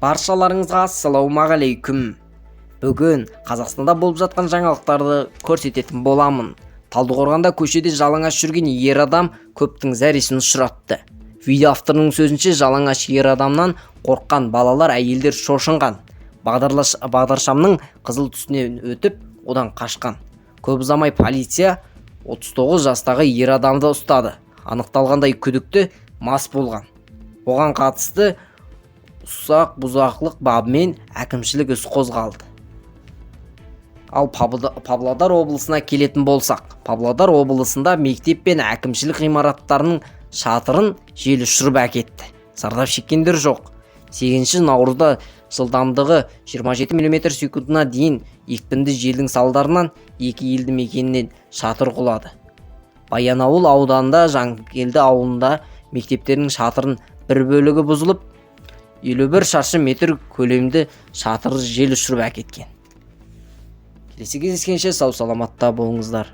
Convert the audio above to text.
Баршаларыңызға ассалаумағалейкүм! Бүгін Қазақстанда болып жатқан жаңалықтарды көрсететін боламын. Талдықорғанда көшеде жалаңаш жүрген ер адам көптің зәресін ұшыратты. Видео авторының сөзінше, жалаңаш ер адамнан қорыққан балалар, әйелдер шошынған. Бағдаршамның қызыл түсінен өтіп, одан қашқан. Көп ұзамай полиция 39 жастағы ер адамды ұстады. Анықталғандай, күдікті мас болған. Оған қатысты ұсақ бұзақылық бабымен әкімшілік іс қозғалды. Ал Павлодар облысына келетін болсақ, Павлодар облысында мектеп пен әкімшілік ғимараттарының шатырын жел ұшырып әкетті. Зардап шеккендер жоқ. 8 наурызда жылдамдығы 27 мм секундына дейін екпінді желдің салдарынан екі елді мекеннен шатыр құлады. Баянауыл ауданында, Жанкелді ауылында мектептердің шатырын бір бөлігі бұзылып, 51 шаршы метр көлемді шатырды жел ұшырып әкеткен. Келесі кездескенше сау саламатта болыңыздар.